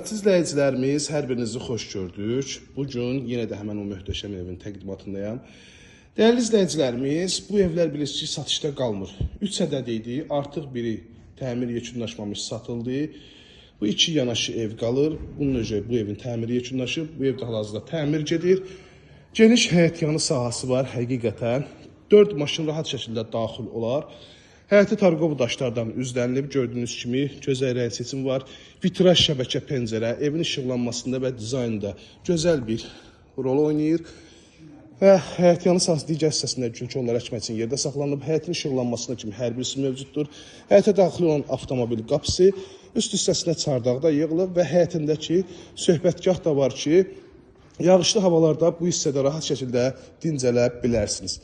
İzləyicilərimiz, hər birinizi xoş gördük. Bu gün yenə də həmən o möhtəşəm evin təqdimatındayam. Dəyərli izləyicilərimiz, bu evlər bilirsiniz ki, satışda qalmır. 3 ədəd idi, artıq biri təmir yekunlaşmamış satıldı. Bu iki yanaşı ev qalır. Bunun özü bu evin təmiri yekunlaşıb, bu evdə hal-hazırda təmir gedir. Geniş həyətyanı sahəsi var həqiqətən. 4 maşın rahat şəkildə daxil olar. Həyəti tarqov daşlardan üzlənilib, gördüyünüz kimi gözəl rəng seçimi var. Vitraj şəbəkə pəncərə evin işıqlanmasında və dizaynda gözəl bir rol oynayır. Və həyətyanı sahəsi digər hissəsində çünki onlar əkmək üçün yerdə saxlanılıb. Həyətin işıqlanmasına kimi hər birisi mövcuddur. Həyətə daxil olan avtomobil qapısı üst hissəsinə çardaq da yığılıb və həyətindəki söhbətgah da var ki, yağışlı havalarda bu hissədə rahat şəkildə dincələ bilərsiniz.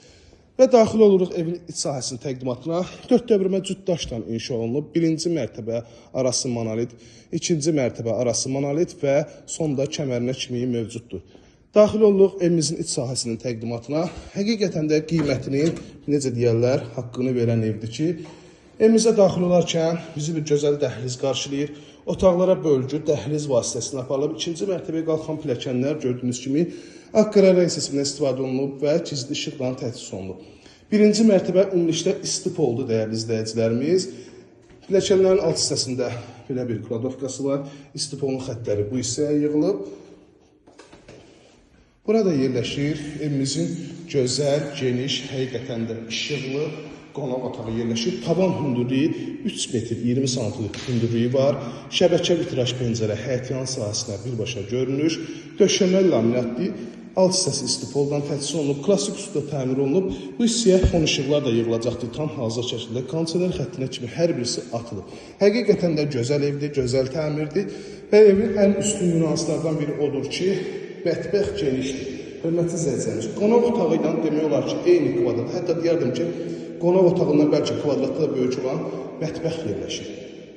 Və daxil oluruq evin iç sahəsinin təqdimatına. 4 dövrəmə cüt daşla inşa olunub. Birinci mərtəbə arası monolit, ikinci mərtəbə arası monolit və sonda kəmərinə kimi mövcuddur. Daxil oluruq evimizin iç sahəsinin təqdimatına. Həqiqətən də qiymətini, necə deyərlər, haqqını verən evdir ki, evimizə daxil olarkən bizi bir gözəl dəhliz qarşılayır. Otaqlara bölgü dəhliz vasitəsilə aparılıb. İkinci mərtəbəyə qalxan pilləkənlər gördüyünüz kimi Aqqara rəng seçimindən istifadə olunub və gizli işıqla təchiz olunub. Birinci mərtəbə ümumilikdə istip oldu dəyərli izləyicilərimiz. Pilləkənlərin alt hissəsində belə bir kladovkası var. İstipolun xəttləri bu hissəyə yığılıb. Burada yerləşir evimizin gözəl, geniş, həqiqətən də işıqlı qonaq otağı yerləşir. Tavan hündürlüyü 3 metr 20 santimetr hündürlüyü var. Şəbəkə vitraj pəncərə həyətyan sahəsinə birbaşa görünür. Döşəmə laminatlı, alt hissəsi istipoldan təchiz olunub, klassik üsulda təmir olunub. Bu hissəyə fon işıqlar da yığılacaqdır. Tam hazır şəkildə kondisioner xəttinə kimi hər birisi atılıb. Həqiqətən də gözəl evdir, gözəl təmirdir və evin ən üstün nüanslardan biri odur ki, mətbəx genişdir. Hörmətli izləyicilərimiz, qonaq otağı ilə demək olar ki, eyni kvadrat, hətta deyərdim ki, qonaq otağından bəlkə kvadratda da böyük olan mətbəx yerləşir.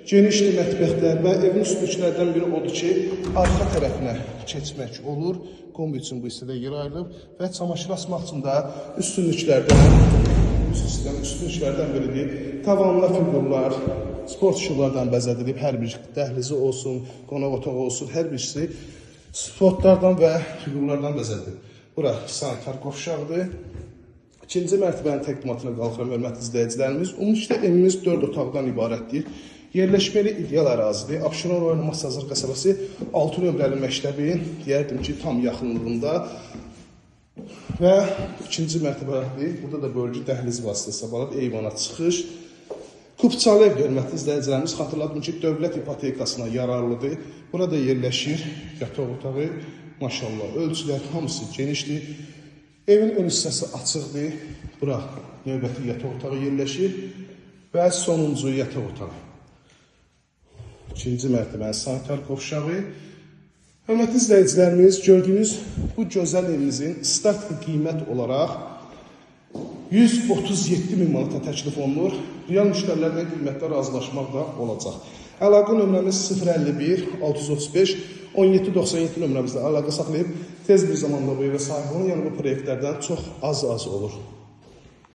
Genişdir mətbəxlər və evin üstünlüklərdən biri odur ki, arxa tərəfinə keçmək olur. Kombi üçün bu hissədə yer ayrılıb və çamaşır asmaq üçün də üstünlüklərdən biridir. Tavanlı fiqurlar, sport işıqlardan bəzədilib, hər bir dəhlizi olsun, qonaq otağı olsun, hər birisi spotlardan və fiqurlardan bəzədilib. Bura sanitar qovşaqdır. İkinci mərtəbənin təqdimatına qalxıram, hörmətli izləyicilərimiz. Ümumilikdə evimiz 4 otaqdan ibarətdir. Yerləşməli ideal ərazidir. Abşeron rayonu Masazır qəsəbəsi 6 nömrəli məktəbin, deyərdim ki, tam yaxınlığında və ikinci mərtəbədir. Burada da bölgü dəhliz vasitəsi aparılıb, eyvana çıxış. Kupçalı ev, hörmətli izləyicilərimiz, xatırladım ki, dövlət ipotekasına yararlıdır. Burada yerləşir yataq otağı, maşallah, ölçülər hamısı genişdir. Evin ön hissəsi açıqdır. Bura növbəti yataq otağı yerləşir və sonuncu yataq otağı. İkinci mərtəbənin sanitar qovşağı. Hörmətli izləyicilərimiz, gördüyünüz bu gözəl evimizin start qiymət olaraq 137 min manata təklif olunur. Real müştərilərlə qiymətdə razılaşmaq da olacaq. Əlaqə nömrəmiz 051 635 1797 nömrəmizlə əlaqə saxlayıb tez bir zamanda bu evə sahib olun. Yəni bu proyektlərdən çox az-az olur.